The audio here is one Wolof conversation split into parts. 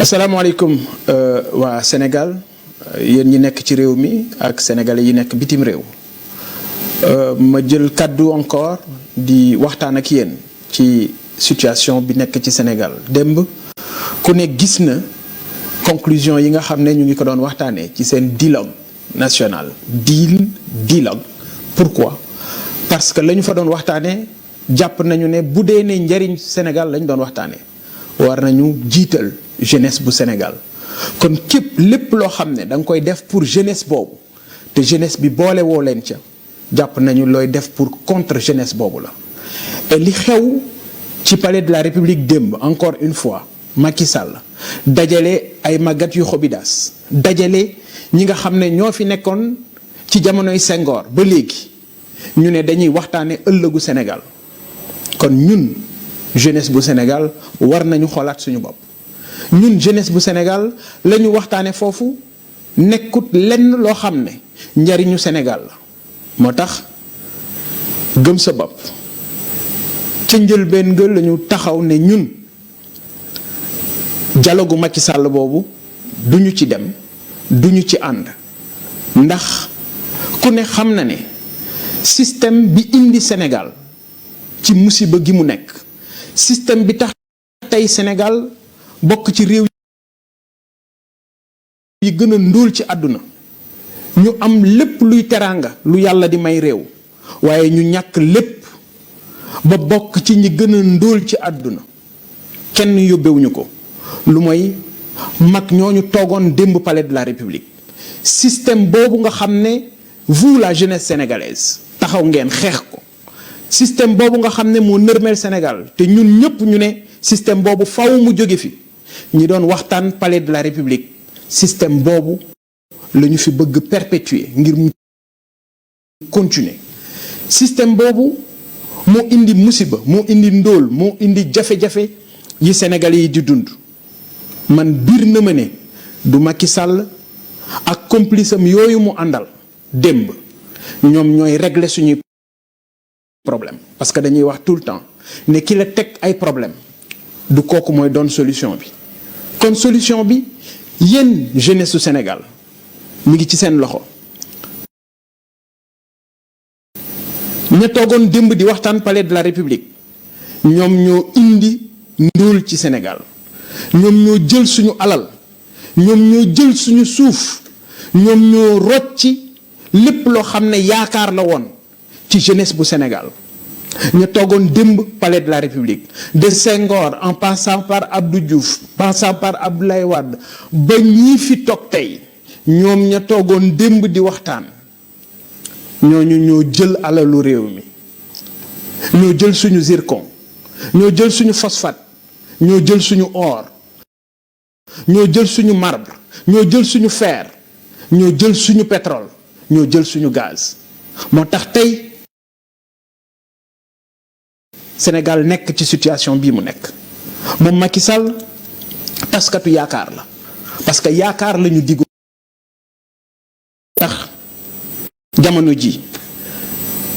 asalaamaaleykum waa Sénégal yéen ñi nekk ci réew mi ak sénégalais yi nekk bitim réew ma jël kàddu encore di waxtaan ak yéen ci situation bi nekk ci Sénégal démb ku ne gis na conclusion yi nga xam ne ñu ngi ko doon waxtaanee ci seen dialogue national dialogue pourquoi parce que la ñu fa doon waxtaanee jàpp nañu ne bu dee ne njariñ Sénégal lañ doon waxtaanee war nañu jiital jeunesse bu Sénégal kon képp lépp loo xam ne da nga koy def pour jeunesse boobu te jeunesse bi boole woo leen ca jàpp nañu looy def pour contre jeunesse boobu la. et li xew ci palais de la République démb encore une fois Macky Sall dajale ay màggat yu xobidaas dajale ñi nga xam ne ñoo fi nekkoon ci jamonoy Senghor ba léegi ñu ne dañuy waxtaane ëllëgu Sénégal kon ñun jeunesse bu Sénégal war nañu xoolaat suñu bopp. ñun jeunesse bu Sénégal la ñu waxtaane foofu nekkut lenn loo xam ne njariñu Sénégal la moo tax gëm sa bopp ca njëlbeen nga la ñu taxaw ne ñun dialogue Macky Sall boobu duñu ci dem duñu ci ànd ndax ku ne xam na ne système bi indi Sénégal ci musiba gi mu nekk système bi tax tey Sénégal bokk ci réew yi gën a ndóol ci àdduna ñu am lépp luy teraanga lu yàlla di may réew waaye ñu ñàkk lépp ba bokk ci ñi gën a ndóol ci àdduna kenn yóbbewuñu ko lu mooy mag ñooñu toogoon démb palais de la République système boobu nga xam ne vous la jeunesse sénégalaise taxaw ngeen xeex ko système boobu nga xam ne moo nërmeel Sénégal te ñun ñëpp ñu ne système boobu faw mu jóge fi ñi doon waxtaan palais de la République système boobu la ñu fi bëgg perpétuer ngir mu continuer système boobu moo indi musiba moo indi ndóol moo indi jafe-jafe yi Sénégalais yi di dund man biir na ma ne du Macky Sall ak complice am yooyu mu àndal démb ñoom ñooy régler suñuy problème parce que dañuy wax tout le temps ne ki la teg ay problème du kooku mooy doon solution bi kon solution bi yéen jeunesse su Sénégal mi ngi ci seen loxo ña toogoon démb di waxtaan palais de la République ñoom ñoo indi ndóol ci Sénégal ñoom ñoo jël suñu alal ñoom ñoo jël suñu suuf ñoom ñoo rocci lépp loo xam ne yaakaar la woon ci jeunesse bu Sénégal ñu toogoon démb palais de la République de Senghor en passant par Abdou Diouf passant par Abdoulaye Wade ba ñii fi toog tey ñoom ña toogoon démb di waxtaan ñooñu ñoo jël alalu réew mi ñoo jël suñu zircon ñoo jël suñu phosphate ñoo jël suñu or ñoo jël suñu marbre ñoo jël suñu fer ñoo jël suñu pétrole ñoo jël suñu gaz moo tax tey Sénégal nekk ci situation bii mu nekk moom Macky Sall taskatu yaakaar la parce que yaakaar la ñu diggu tax jamono ji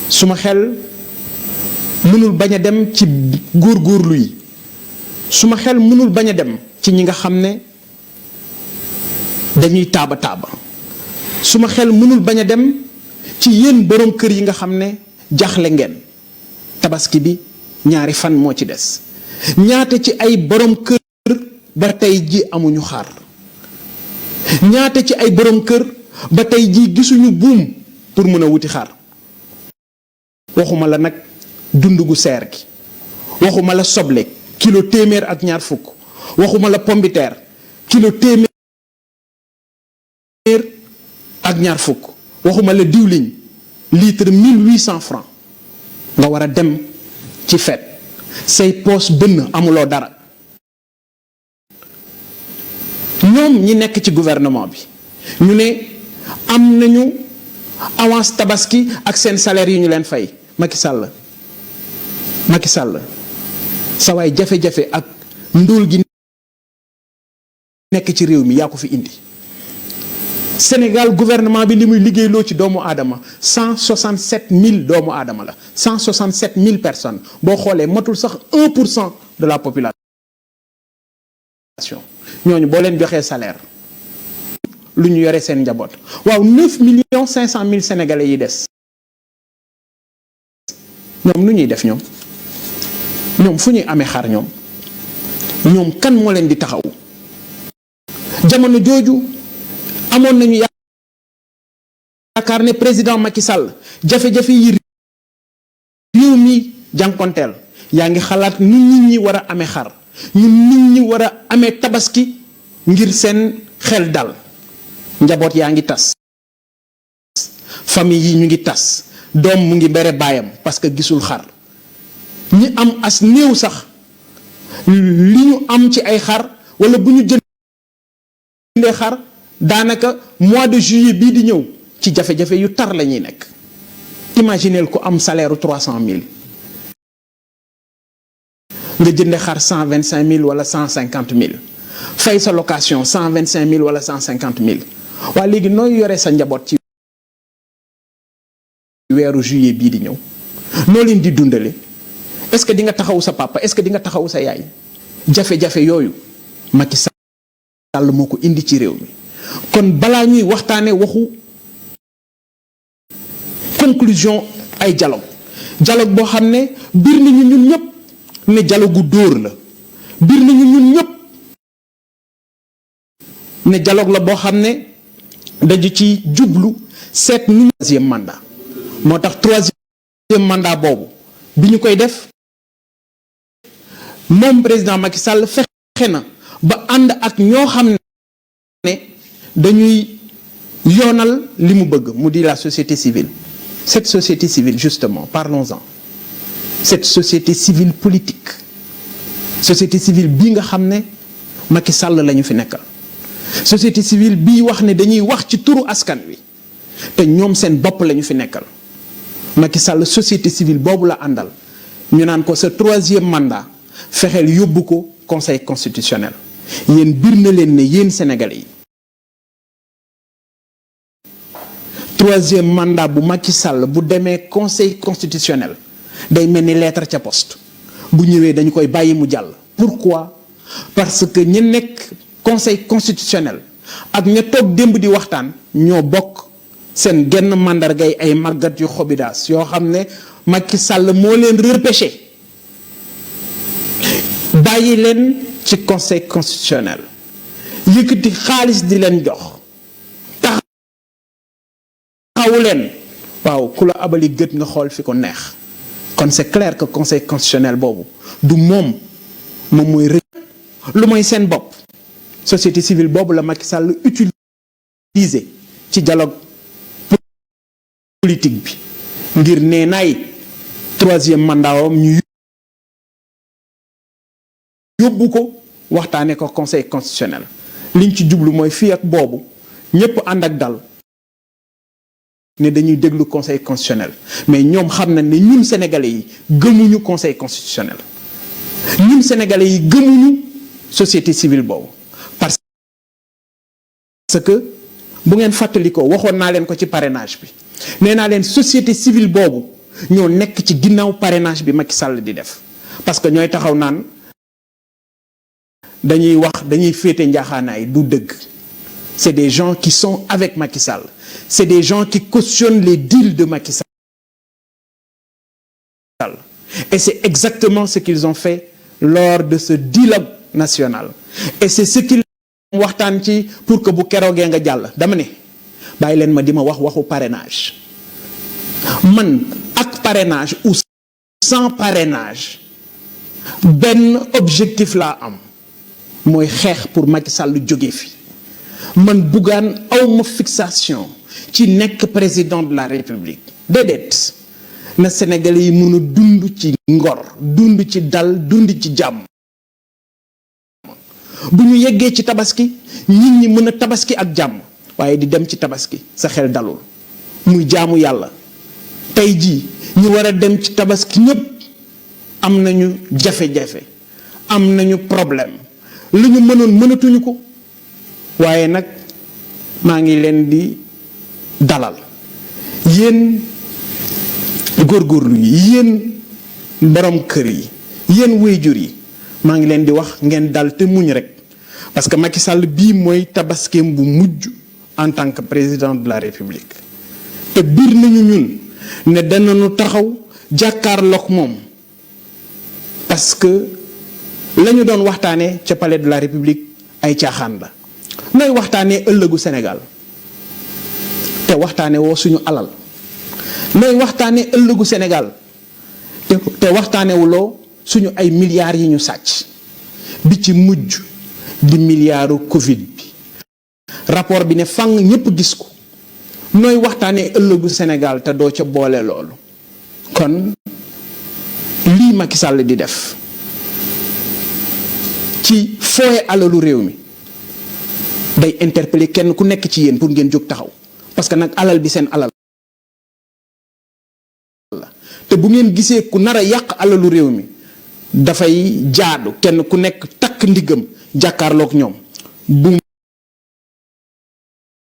suma xel mënul bañ a dem ci góorgóorlu yi suma xel mënul bañ a dem ci ñi nga xam ne dañuy taaba suma xel mënul bañ a dem ci yéen borom kër yi nga xam ne jaaxle ngeen tabaski bi ñaari fan moo ci des ñaata ci ay borom kër ba tey ji amuñu xaar ñaata ci ay borom kër ba tey ji gisuñu buum pour mën a wuti xaar waxuma la nag dund gu seer gi waxuma la soble kilo téeméer ak ñaar fukk waxuma la pombiteer kilo téeméer ak ñaar fukk waxuma la diwliñ litre 1800 francs nga war a dem ci fet say poos bënn amuloo dara ñoom ñi nekk ci gouvernement bi ñu ne am nañu avance tabaski ak seen salaire yi ñu leen fay Macky Sall sa waay jafe-jafe ak ndóol gi nekk ci réew mi yaa ko fi indi Sénégal gouvernement bi li muy liggéeyloo ci doomu aadama 167 000 doomu aadama la 167 000 personnes boo xoolee matul sax 1% de la population ñooñu boo leen joxee salaire lu ñu yore seen njaboot waaw 9,5 millions sénégalais yi des ñoom nu ñuy def ñoom fu ñuy amee xar ñoom kan moo leen di taxaw jamono jooju amoon nañu yaakaar ne président Macky Sall jafe-jafe yi réew mi jànkonteel yaa ngi xalaat nu nit ñi war a amee xar ñu nit ñi war a amee tabaski ngir seen xel dal njaboot yaa ngi tas famille yi ñu ngi tas doom mu ngi bere baayam parce que gisul xar ñi am as néew sax li ñu am ci ay xar wala bu ñu jëndee xar daanaka mois de juillet bii di ñëw ci jafe-jafe yu tar la ñuy nekk. imagineel ko am salaire 300 000 nga jënde xar 125 000 wala 150 000 fay sa location 125 000 wala 150 000 waa léegi nooy yore sa njaboot ci weeru juillet bii di ñëw noo leen di dundale est-ce que di nga taxaw sa papa est-ce que di nga taxaw sa yaay jafe-jafe yooyu Macky Sall moo ko indi ci réew mi kon balaa ñuy waxtaane waxu conclusion ay dialogue boo xam ne biir nañu ñun ñëpp ne dialogue gu dóor la biir nañu ñun ñëpp ne dialogue la boo xam ne dañu ci jublu seet nu troisième mandat moo tax troisième mandat boobu bi ñu koy def moom président Macky Sall fexe na ba ànd ak ñoo xam ne dañuy yoonal li mu bëgg mu di la société civile. Cette société civile, justement, parlons-en. Cette société civile politique. Société civile bii nga xam ne Macky Sall la ñu fi nekkal. Société civile bii wax ne dañuy wax ci turu askan wi te ñoom seen bopp la ñu fi nekkal. Macky Sall société civile boobu la àndal ñu naan ko sa troisième mandat fexeel yóbbu ko conseil constitutionnel yéen bir na leen ne yéen sénégalais yi. troisième mandat bu Macky Sall bu demee conseil constitutionnel day mel ni lettre ca poste bu ñëwee dañu koy bàyyi mu jàll. Pourquoi? Parce que ñi nekk conseil constitutionnel ak ña toog démb di waxtaan ñoo bokk seen genn màndargay ay màggat yu xobidaas yoo xam ne Macky Sall moo leen repêché bàyyi leen ci conseil constitutionnel yëkkati xaalis di leen jox. xawu leen waaw ku la abali gët nga xool fi ko neex kon c'est clair que conseil constitutionnel boobu du moom mooy lu mooy seen bopp société civile boobu la Macky Sall utilisé ci dialogue politique bi ngir nee naay troisième mandat wam ñu yóbbu ko waxtaane ko conseil constitutionnel liñ ci jublu mooy fii ak boobu ñépp ànd ak dal ne dañuy déglu conseil constitutionnel mais ñoom xam na ne ñun sénégalais yi gëmuñu conseil constitutionnel ñun sénégalais yi gëmuñu société civile boobu parce que bu ngeen fàttalikoo waxoon naa leen ko ci parrainage bi nee naa leen société civile boobu ñoo nekk ci ginnaaw parrainage bi Macky Sall di def parce que ñooy taxaw naan dañuy féete njaaxaanaay du dëgg. C'est des gens qui sont avec Macky Sall. C'est des gens qui cautionnent les deals de Macky Sall. Et c'est exactement ce qu'ils ont fait lors de ce dialogue national. Et c'est ce qu'ils waxtaan ci pour que bu keroogee nga jàll dama ne bàyyi leen ma di ma waxu parrainage man ak parrainage ou sans parrainage benn objectif laa am mooy xeex pour Macky Sall jóge fi. man Bougane awma fixation ci nekk président de la République déedéet na Sénégalais yi mën a dund ci ngor dund ci dal dund ci jàmm bu ñu yeggee ci tabaski nit ñi mën a tabaski ak jàmm waaye di dem ci tabaski sa xel dalul muy jaamu yàlla tey jii ñu war a dem ci tabaski ñépp am nañu jafe-jafe am nañu problème lu ñu mënoon mënatuñu ko waaye nag maa ngi leen di dalal yéen góorgóorlu yi yéen borom kër yi yéen waajur yi maa ngi leen di wax ngeen dal te muñ rek parce que Macky Sall bii mooy tabaskeem bu mujj en tant que président de la République te biir nañu ñun ne danañu taxaw jàkkaarloog moom parce que la ñu doon waxtaanee ca palais de la République ay caaxaan la. nooy waxtaanee ëllëgu Sénégal te waxtaanee woo suñu alal nooy waxtaanee ëllëgu Sénégal te waxtaanewuloo suñu ay milliards yi ñu sàcc bi ci mujj di milliardu Covid bi rapport bi ne fang ñépp gis ko nooy waxtaanee ëllëgu Sénégal te doo ca boole loolu. kon lii Macky Sall di def ci fooye alalu réew mi day interpeller kenn ku nekk ci yéen pour ngeen jóg taxaw parce que nag alal bi seen alal la te bu ngeen gisee ku nar a yàq alalu réew mi dafay jaadu kenn ku nekk takk ndiggam jàkkaarloog ñoom bu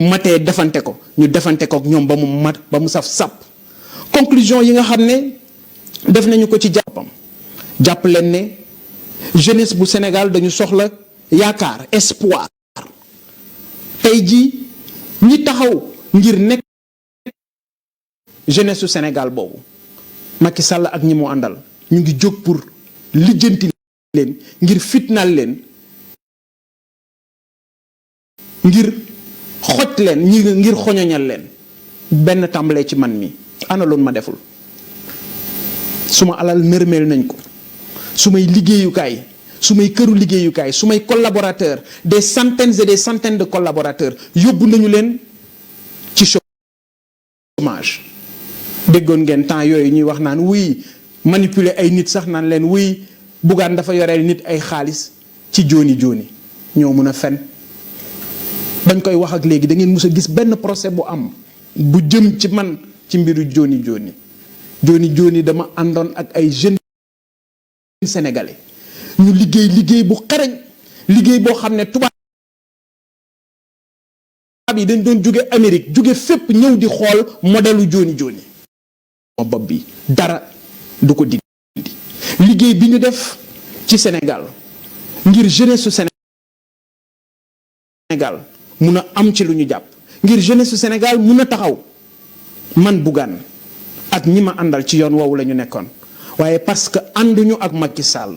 matee defante ko ñu defante kook ñoom ba mu mat ba mu saf sàpp. conclusion yi nga xam ne def nañu ko ci jàppam jàpp leen ne jeunesse bu Sénégal dañu soxla yaakaar espoir. tey jii ñi taxaw ngir nekk jeunesse su Sénégal boobu Macky Sall ak ñi mu àndal ñu ngi jóg pour lijjanti leen ngir fitnaal leen ngir xoj leen ngir xoñoñal leen benn tàmbalee ci man mi ana loon ma deful suma alal nërmeel nañ ko sumay liggéeyukaay sumay këru liggéeyukaay sumay collaborateurs des centaines et des centaines de collaborateurs yóbbu nañu leen ci chômage. déggoon ngeen temps yooyu ñuy wax naan wuy manipuler ay nit sax naan leen wuy Bougane dafa yoreel nit ay xaalis ci jooni jooni ñoo mun a fen bañ koy wax ak léegi da ngeen mus a gis benn procès bu am bu jëm ci man ci mbiru jooni jooni dama àndoon ak ay jeunes sénégalais ñu liggéey bu xarañ liggéey boo xam ne tubaab yi dañ doon jóge Amérique jóge fépp ñëw di xool modèlu jooni ma bopp bi dara du ko dindi liggéey bi ñu def ci Sénégal ngir jeunesse su Sénégal mun a am ci lu ñu jàpp ngir jeunesse su Sénégal mun a taxaw man Bougane ak ñi ma àndal ci yoon woowu la ñu nekkoon waaye parce que ànduñu ak Macky Sall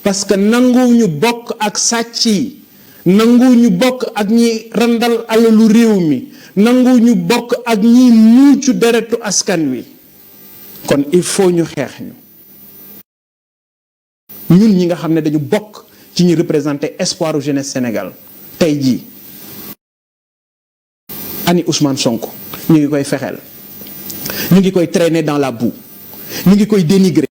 parce que nanguwuñu bokk ak sàcc yi nanguwuñu bokk ak ñi randal alalu réew mi nanguwuñu bokk ak ñi muucu deretu askan wi kon il faut ñu xeex ñun ñi nga xam ne dañu bokk ci ñi représenter espoir u jeunesse Sénégal tey jii ani Ousmane Sonko ñu ngi koy fexeel ñu ngi koy traîner dans la boue ñu ngi koy dénigrer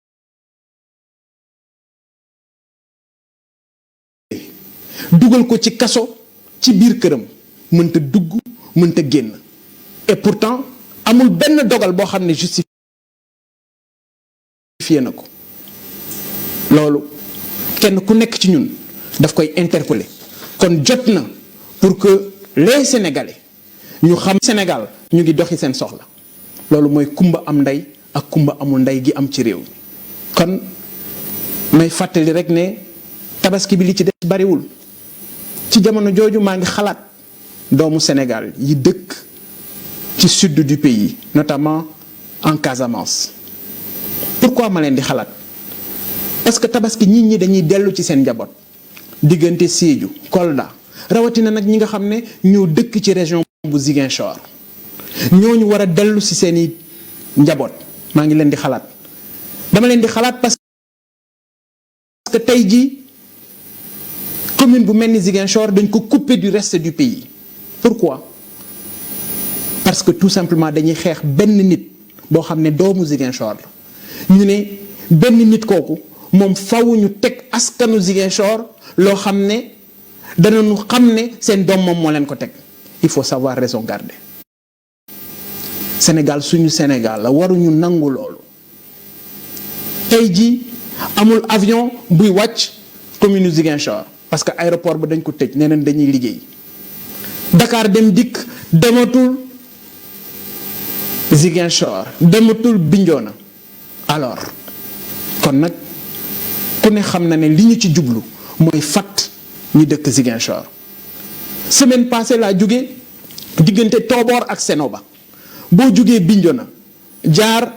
dugal ko ci kaso ci biir këram mënta dugg mënta génn et pourtant amul benn dogal boo xam ne justifié na ko loolu kenn ku nekk ci ñun daf koy interpeller kon jot na pour que les Sénégalais ñu xam Sénégal ñu ngi doxi seen soxla loolu mooy kumba am ndey ak kumba amul ndey gi am ci réew mi kon may fàttali rek ne tabaski bi li ci des bariwul ci jamono jooju maa ngi xalaat doomu Sénégal yi dëkk ci sud du pays notamment en Casamance. Pourquoi ma leen di xalaat parce que tabaski nit ñi dañuy dellu ci seen njaboot diggante Sédhiou Kolda rawatina nag ñi nga xam ne ñoo dëkk ci région bu Ziguinchor ñooñu war a dellu ci seeni njaboot maa ngi leen di xalaat dama leen di xalaat parce que tey jii commune bu mel ni Ziguinchor dañ ko couper du reste du pays. Pourquoi? Parce que tout simplement dañuy xeex benn nit boo xam ne doomu Ziguinchor la ñu ne benn nit kooku moom faw ñu teg askanu Ziguinchor loo xam ne danañu xam ne seen doom moom moo leen ko teg. Il faut savoir raison garder. Sénégal suñu Sénégal la waruñu nangu loolu tey jii amul avion buy wàcc commune Ziguinchor parce que aéroport ba dañ ko tëj nee nañ dañuy liggéey Dakar dem dikk dematul Ziguinchor dematul Bignona alors kon nag ku ne xam na ne li ñu ci jublu mooy fat ñi dëkk Ziguinchor. Semaine passée laa jóge diggante Tobor ak Sénoba boo jógee Bignona jaar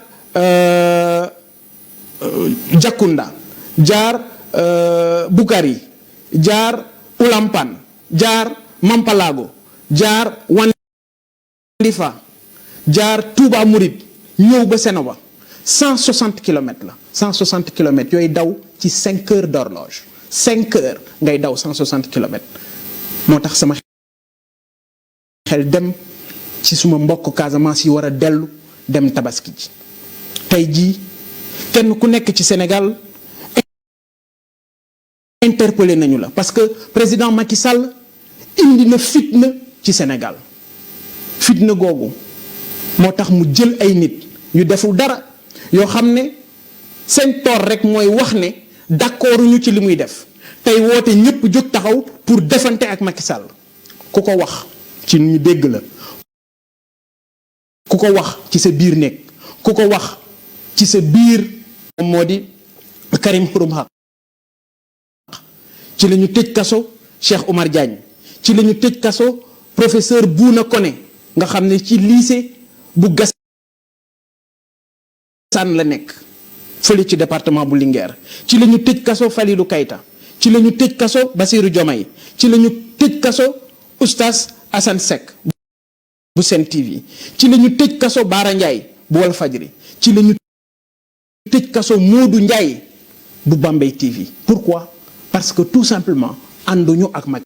Jakunda jaar Bukari jaar Ulampan jaar Mampalago jaar Wandifa jaar Touba Mouride ñëw ba Sénoba 160 kilomètres la 160 kilomètres yooyu daw ci 5 heures d'horloge 5 heures ngay daw 160 kilomètres moo tax sama xel dem ci suma mbokk Casamance yi war a dellu dem tabaski ji tey jii kenn ku nekk ci Sénégal interpellé nañu la parce que président Macky Sall indi na fitna ci Sénégal fitna googu moo tax mu jël ay nit yu deful dara yoo xam ne seen toor rek mooy wax ne d'accord ñu ci li muy def tey woote ñëpp jóg taxaw pour defante ak Macky Sall ku ko wax ci ñu dégg la ku ko wax ci sa biir néeg ku ko wax ci sa biir moom moo di Karim Xurum Xaq ci la ñu tëj kaso Cheikh Oumar Diagne ci la ñu tëj kaso professeur Bouna Koné nga xam ne ci lycée bu Gassane la nekk fële ci département bu Linguère ci la ñu tëj kaso Falilou Keita ci la ñu tëj kaso Bassirou Diomaye ci la ñu tëj kaso Oustaz Assane Seck bu Sen TV ci la ñu tëj kaso Bara Ndiaye bu Walfadjri ci la ñu tëj kaso Modou Ndiaye bu Bambey TV. Pourquoi? Parce que tout simplement ànduñu ak Macky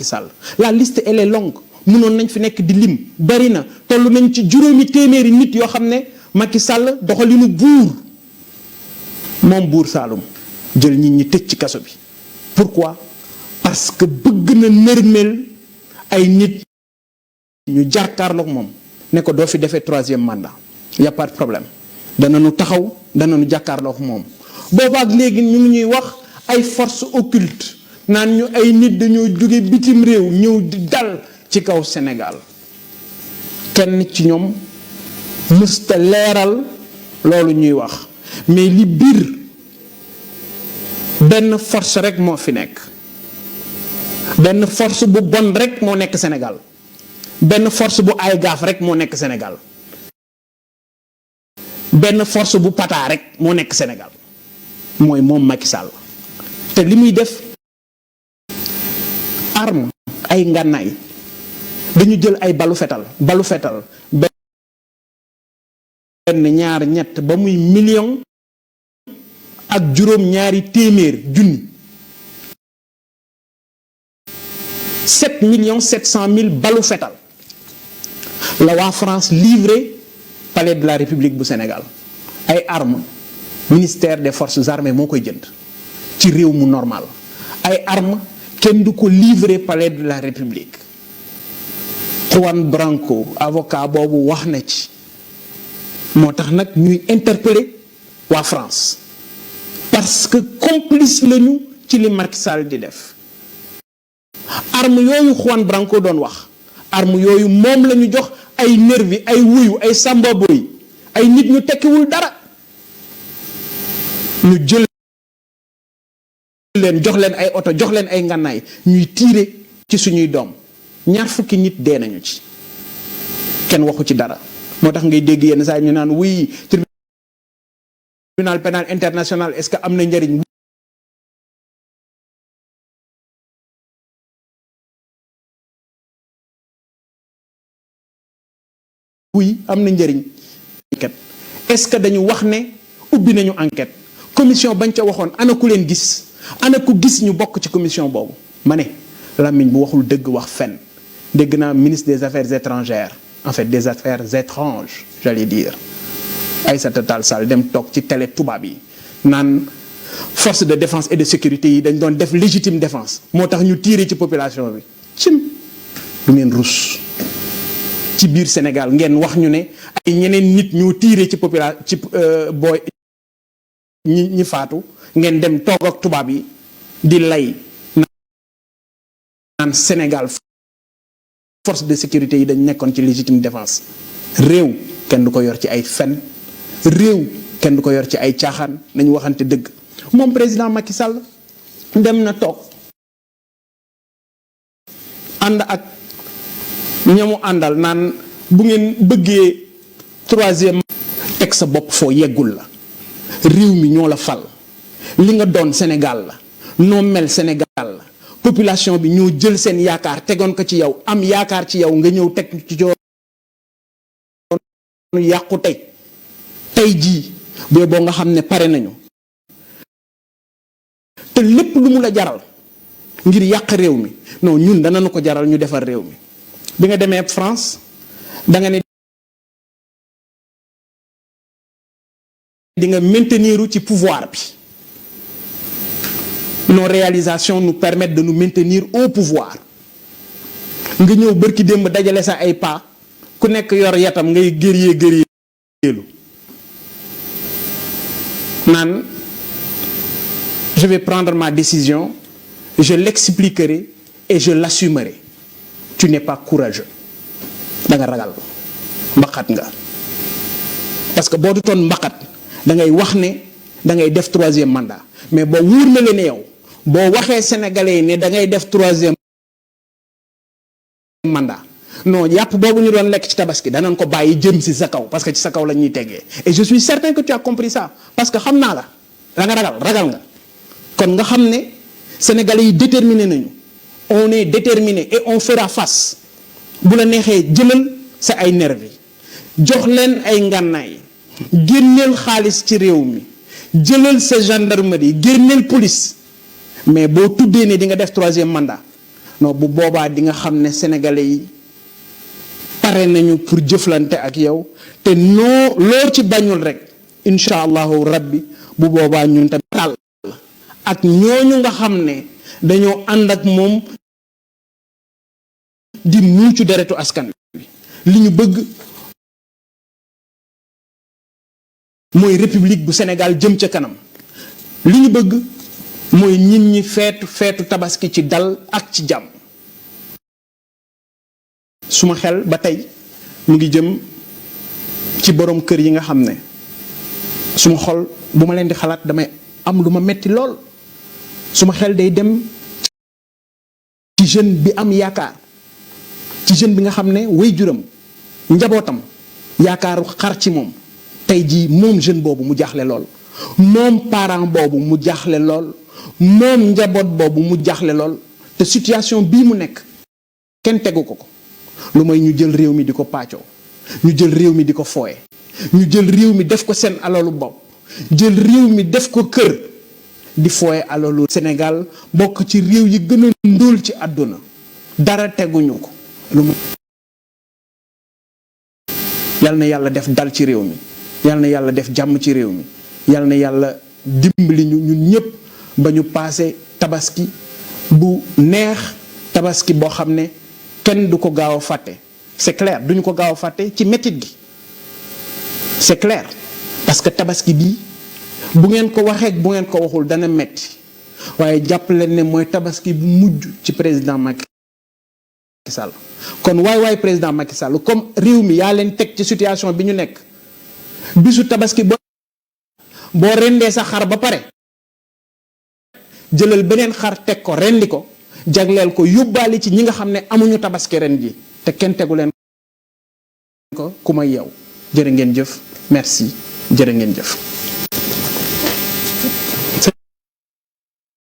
Sall. La liste elle est longue mënoon nañ fi nekk di lim bari na toll nañ ci juróomi téeméeri nit yoo xam ne Macky Sall doxalinu buur moom buur Saalum jël nit ñi tëj ci kaso bi. Pourquoi? Parce que bëgg na nërmeel ay nit ñu jàkkaarloog moom ne ko doo fi defee 3e mandat y a pas de problème danañu taxaw danañu jàkkaarloog moom. boobaak léegi ñu ngi ñuy wax ay forces occultes naan ñu ay nit dañoo jóge bitim réew ñëw di dal ci kaw Sénégal kenn ci ñoom mësta leeral loolu ñuy wax mais li biir benn force rek moo fi nekk benn force bu bon rek moo nekk Sénégal benn force bu ay gaaf rek moo nekk Sénégal benn force bu pataa rek moo nekk Sénégal mooy moom Macky Sall te li muy def arme ay ngànnaay dañu jël ay balu fetal benn ñaar ñett ba muy million ak juróom ñaari téeméer junni 7,7 millions balu fetal la waa France livré palais de la République bu Sénégal ay armes ministère des forces armées moo koy jënd ci réew mu normal ay armes kenn du ko livré palais de la République. Juan Branco avocat boobu wax na ci moo tax nag ñuy interpeller waa France parce que complice lañu ci li Macky Sall di def. arme yooyu Juan Branco doon wax arme yooyu moom la ñu jox ay nervi ay wuyu ay sambaboy ay nit ñu tekkiwul dara ñu jël leen jox leen ay oto jox leen ay ngànnaay ñuy tiire ci suñuy doom 20 fukki nit dee nañu ci kenn waxu ci dara moo tax ngay dégg yenn saa ñu naan oui tribunal pénal international est-ce que am na njëriñ. oui am na njëriñ. est-ce que dañu wax ne ubbi nañu enquête commission bañ ca waxoon ana ku leen gis ana ku gis ñu bokk ci commission boobu ma ne làmmiñ bu waxul dëgg wax fen dégg naa ministre des affaires étrangères en fait des affaires étranges j'allais dire Aïssata Tall Sall dem toog ci télé tubaab yi naan force de défense et de sécurité yi dañ doon def légitime défense moo tax ñu tiire ci population bi cim du ngeen rus ci biir Sénégal ngeen wax ñu ne ay ñeneen nit ñoo tiire ci population ci booy ñi faatu ngeen dem toog ak tubaab yi di lay naan Sénégal force de sécurité yi dañ nekkoon ci légitime défense. réew kenn du ko yor ci ay fen réew kenn du ko yor ci ay caaxaan nañu waxante dëgg moom président Macky Sall dem na toog ànd ak ñamu àndal naan bu ngeen bëggee troisième teg sa bopp foo yeggul la. réew mi ñoo la fal li nga doon Sénégal la noo mel Sénégal la population bi ñoo jël seen yaakaar tegoon ko ci yow am yaakaar ci yow nga ñëw teg ci yoonu yàqu tey jii boo nga xam ne pare nañu te lépp lu mu la jaral ngir yàq réew mi non ñun danañu ko jaral ñu defar réew mi. bi nga demee France da nga ne di nga maintenir ci pouvoir bi. Nos réalisations nous permettent de nous maintenir au pouvoir nga ñëw bërki démb dajale sa ay pas ku nekk yor yatam ngay gëryeelu naan je vais prendre ma décision, je l'expliquerai et je l'assumerai. Tu n'es pas courageux. da nga ragal mbaxat nga parce que boo du toon mbaxat da ngay wax ne da ngay def troisième mandat mais boo wóor na leen ne yow boo waxee sénégalais yi ne da ngay def troisième mandat non yàpp boobu ñu doon lekk ci tabaski danañ ko bàyyi jëm si sa kaw parce que ci sa kaw la ñuy teggee et je suis certain que tu as compris ça parce que xam naa la da nga ragal nga kon nga xam ne sénégalais yi déterminé nañu on est déterminé et on fera face bu la neexee jëlal sa ay nervi jox leen ay ngànnaay génneel xaalis ci réew mi jëlal sa gendarmerie génneel police mais boo tuddee ne di nga def troisième mandat non bu boobaa di nga xam ne sénégalais yi pare nañu pour jëflante ak yow te noo loo ci bañul rek incha allahu rabbi bu boobaa ñun tamit taal ak ñooñu nga xam ne dañoo ànd ak moom di muucu deretu askan wi li ñu bëgg mooy république bu Sénégal jëm ca kanam li ñu bëgg mooy nit ñi feetu tabaski ci dal ak ci jàmm. suma xel ba tey mu ngi jëm ci borom kër yi nga xam ne suma xol bu ma leen di xalaat damay am lu ma metti lool suma xel day dem ci jeune bi am yaakaar ci jeune bi nga xam ne waajuram njabootam yaakaaru xar ci moom tey jii moom jeune boobu mu jaaxle lool moom parent boobu mu jaaxle lool moom njaboot boobu mu jaaxle lool te situation bii mu nekk kenn tegu ko lu mooy ñu jël réew mi di ko pàccoo ñu jël réew mi di ko fooye ñu jël réew mi def ko seen alalu bopp jël réew mi def ko kër di fooye alalu Sénégal bokk ci réew yi gën a ndóol ci àdduna dara teguñu ko lu mu yal na yàlla def dal ci réew mi yal na yàlla def jàmm ci réew mi yal na yàlla dimbali ñu ñun ñëpp ba ñu paase tabaski bu neex tabaski boo xam ne kenn du ko gaaw a fàtte c'est clair duñu ko gaaw a fàtte ci métit gi c'est clair parce que tabaski bii bu ngeen ko waxee bu ngeen ko waxul dana metti waaye jàpp leen ne mooy tabaski bu mujj ci président Macky Sall kon waay président Macky Sall comme réew mi yaa leen teg ci situation bi ñu nekk bisu tabaski boo rendee sa xar ba pare jëlal beneen xar teg ko rendi ko jagleel ko yóbbaale ci ñi nga xam ne amuñu tabaski ren ji te kenn tegu leen ko ku may yow jërë ngeen jëf merci jërë ngeen jëf